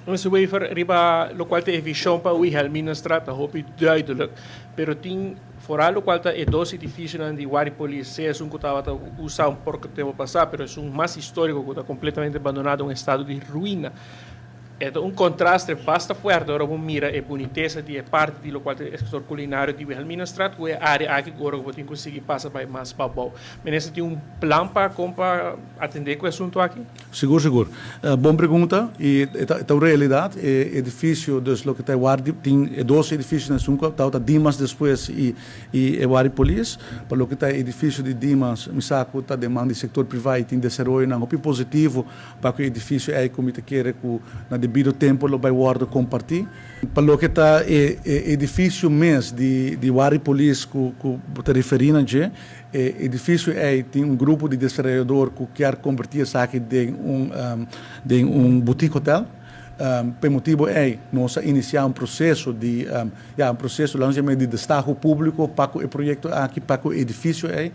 Minister Wever, riba locual ta e vision pa Wilhelminastraat ta hopi duidelijk, pero tin vooral locual ta e dos edificionan di Warda di Polis, sea esun cu tabata usa un poco tempo pasa, pero esun mas historico cu ta completamente abandona, un estado di ruina. E ta un contraste basta fuerte ora bo mira e bunitesa di e parti di locual ta e sector culinario di Wilhelminastraat cu e area aki cu ora cu bo tin cu sigui pasa bay mas pabou. Minister tin un plan pa con pa atende cu e asunto aki? Sigur, sigur. Bon pregunta y e ta un realidad. E edificio, dus loke ta e warda, tin e dos edificionan, esun cu ta Dimas despues y e warda di polis. Pa loke ta e edificio di Dimas, mi sa cu ta demanda di sector priva y tin desaroyonan hopi positivo pa cu e edificio ey cu mi ta kere cu na debido tempo lo bay wordo comparti. Pa loke ta e edificio mes di warda di polis cu ta referi na dje, e edificio ey tin un grupo di desaroyador cu kier converti esaki den un boutique hotel. Pa e motibo ey, nos a inicia un proceso di ja, un proceso, laten we zeggen, di destaho publico pa e proyecto aki, pa e edificio ey.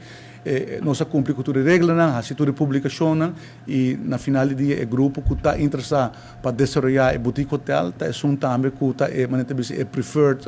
Nos a cumpli cu tur e reglanan, haci tur e publicacionnan y na final di dia e grupo cu ta interesa pa desaroya e boutique hotel ta esun tambe cu ta e manera bisa e preferred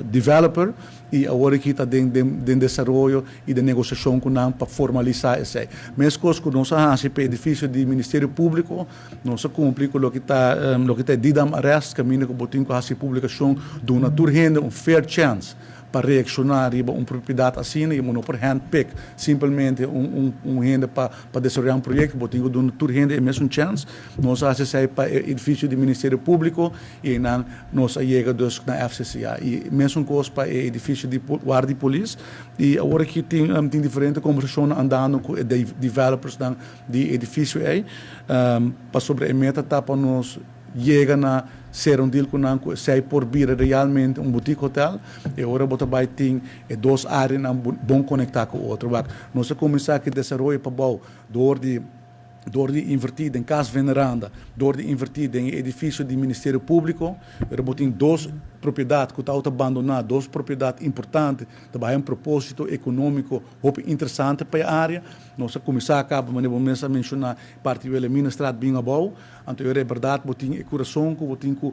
developer y awor aki ta den desaroyo y den negociacion cu nan pa formalisa esey. Mescos cu nos a haci pa edificio di Ministerio Publico, nos a cumpli cu loke ta Didam arrest, caminda cu bo tin cu haci publicacion, duna tur hende un fair chance pa reacciona riba un propiedad asina y no por handpick simplemente un hende pa desaroya un proyecto. Bo tin cu duna tur hende e mesun chance. Nos a haci pa edificio di Ministerio Publico y nan nos a yega dus na FCCA y mesun cos pa e edificio di Warda di Polis y awor aki tin diferente conversacion andando cu e developers dan di edificio ey pa sobre e meta ta pa nos yega na cera un deal cu nan cu esey por bira realmente un boutique hotel y ora bo ta bay tin e dos areanan bon conecta cu otro. Wak, nos a cuminsa cu desaroyo pabou door di inverti den Cas Veneranda, door di inverti den edificio di Ministerio Publico, pero bo tin dos propiedad cu ta abandona, dos propiedad importante, tambe un proposito economico hopi interesante pa e area. Nos a cuminsa caba, manera bo mes a menciona, parti Wilhelminastraat bin abou, anto e berdad bo tin e curason cu bo tin cu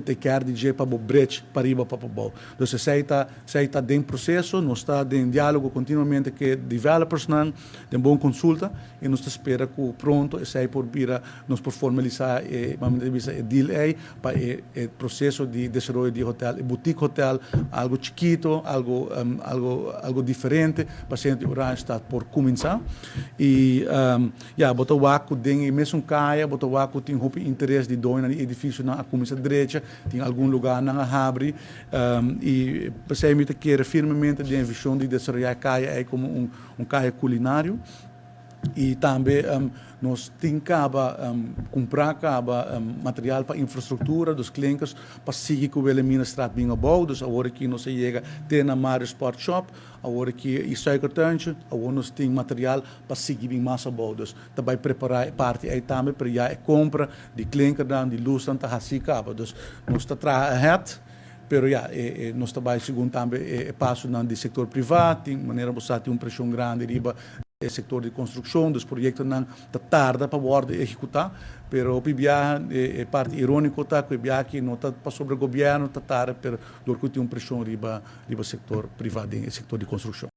take care di dje pa bo bridge pa riba pa pabou. Dus esey ta den proceso, nos ta den dialogo continuamente cu developers nan, den bon consulta y nos ta spera cu pronto esey por bira, nos por formalisa e, manera bisa, e deal ey pa e proceso di desaroyo di hotel, e boutique hotel, algo chikito, algo diferente, pa centro di Oranjestad por cuminsa. Y ja, bo ta wak cu den e mesun caya, bo ta wak cu tin hopi interes di doño di edificionan a cuminsa drecha, tin algun lugar nan a habri y pesey mi ta kere firmemente den vision di desaroya caya ey como un caya culinario. Y tambe nos tin caba cumpra caba material pa infrastructura, dos klinkers, pa sigui cu Wilhelminastraat bin abou. Dus awor aki nos a yega te na Mario Sport Shop, awor aki e Suikertuintje, awor nos tin material pa sigui bin mas abou. Dus tambe prepara e parti ey tambe, pero ya e compra di klinker dan, di luz dan ta haci caba. Dus nos ta traha ahead, pero ja, nos tambe segun tambe e pasonan di sector priva, tin manera bo tin un presion grandi riba e sector di construccion, dus proyectonan ta tarda pa wordo ehecuta, pero e biaha e parti ironico ta cu e biaha aki no ta pa sobre gobierno ta tarda, pero door cu tin un presion riba sector priva, den sector di construccion.